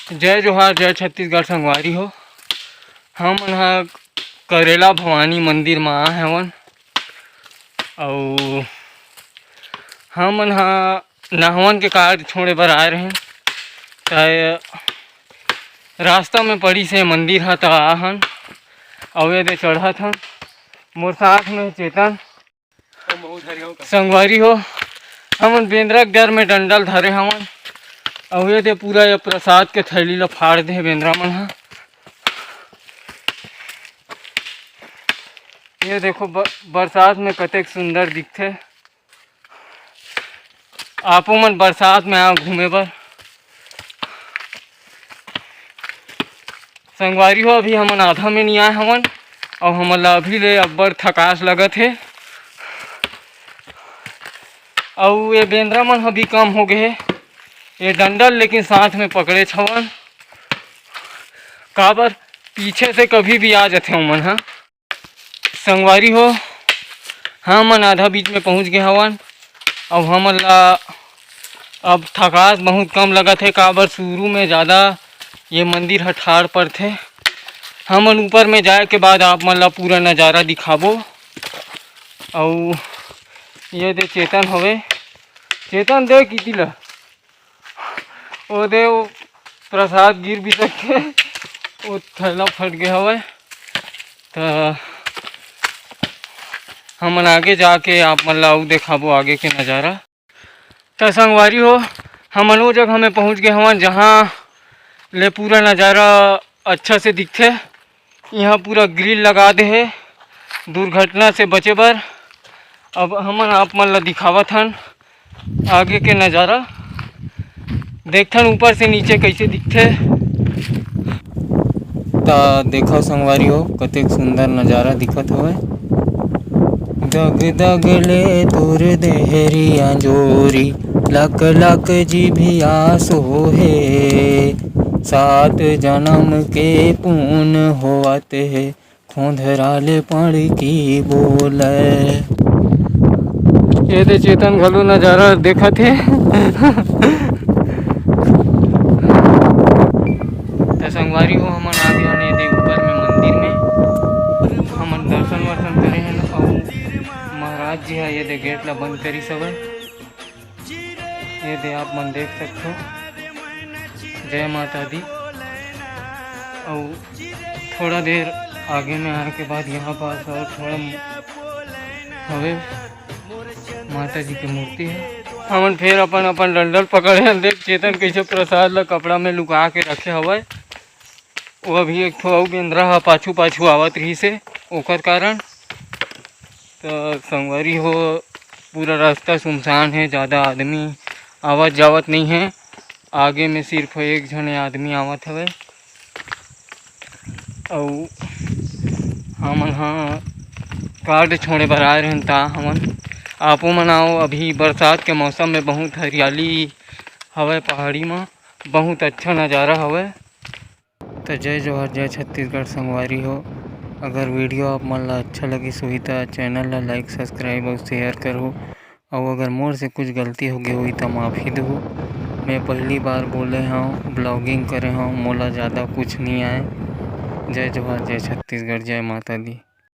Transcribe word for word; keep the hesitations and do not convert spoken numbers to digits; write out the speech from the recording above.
जय जोहार, जय छत्तीसगढ़ संगवारी हो। हमन ह करेला भवानी मंदिर म आए हवन, अउ हमन ह नहवन के कार्ड छोड़े बर आए रहेन, त रास्ता में पड़ी से मंदिर ह, त आहन अउ ये दे चढ़त हन। मोर साथ में चेतन। संगवारी हो, हमन बेंदरा के डर में डंडा ल धरे हवन, अउ ये दे पूरा ये प्रसाद के थैली ल फाड़ दे हे बेंदरा मन ह। ये देखो ब-, बरसात में कतेक सुंदर दिखथे। आपो मन बरसात में आओ घूमे बर। संगवारी हो, अभी हमन आधा में नहीं आए हवन, अउ हमन ला अभी ले अब्बड़ थकास लगत हे। अउ ये बेंदरा मन ह भी कम हो गए हे, ये डंडा ल लेकिन साथ में पकड़े हवन, काबर पीछे से कभी भी आ जाथे ओमन ह। संगवारी हो, हमन आधा बीच में पहुंच गए हवन। अब हमन ला अब थकास बहुत कम लगत हे, काबर शुरू में ज़्यादा ये मंदिर ह ठाढ़ पड़थे। हमन ऊपर में जाए के बाद आप मन ला पूरा नज़ारा दिखाबो। अउ ये दे चेतन हवे, चेतन दे किती ला। ओ दे, ओ प्रसाद गिर भी सकथे, ओ थैला फट गए हवय। त हमन आगे जाके आप मन ला अउ देखाबो आगे के नज़ारा। त संगवारी हो, हमन ओ जगह में पहुंच गए हवन, जहां ले पूरा नज़ारा अच्छा से दिखथे। यहाँ पूरा ग्रिल लगा दे हे दुर्घटना से बचे बर। अब हमन आप मन ला दिखावत हन आगे के नज़ारा, देखथन ऊपर से नीचे कइसे दिखथे। त देखो संगवारी हो, कतेक सुंदर नज़ारा दिखत हवय। दग दग ले तोर देहरिया जोरी, लक लक जिभिया सोहे। सात जनम के पुन होवत हे, खोंधरा ले पड़ की बोले। ये दे चेतन घलो नज़ारा देखत हे। त संगवारी हो, हमन आ गए हन ये दे ऊपर में मंदिर में। हमन दर्शन वर्शन करे हन अउ महाराज जी ह ये दे गेट ला बंद करिस हवय। ये दे आप मन देख सकथो, जय माता दी। अउ थोड़ा देर आगे में आए के बाद यहाँ पास और थोड़ा हवे माता जी के मूर्ति है। हमन फिर अपन अपन डंडल पकड़े हन। देख चेतन कैसे प्रसाद ला कपड़ा में लुका के रखे हवय। वो अभी एक ठो अउ बेंदरा ह पाछू पाछू आवत रहिस हे, ओकर कारण। त संगवारी हो, पूरा रास्ता सुनसान हे, ज़्यादा आदमी आवत जावत नहीं है। आगे में सिर्फ एक झने आदमी आवत हवे। अउ हमन ह कार्ड छोड़े बर आए रहेन, ता हमन आपो मन आओ। अभी बरसात के मौसम में बहुत हरियाली हवय पहाड़ी म, बहुत अच्छा नज़ारा हवय। त जय जोहार, जय छत्तीसगढ़ संगवारी हो। अगर वीडियो आप मन ला अच्छा लगिस होही त चैनल ला लाइक, सब्सक्राइब अउ शेयर करहु। अउ अगर मोर से कुछ गलती हो गई होही त माफ़ी दहू। मैं पहली बार बोले हव, ब्लॉगिंग करे हव, मोला ज़्यादा कुछ नहीं आए। जय जोहार, जय छत्तीसगढ़, जय माता दी।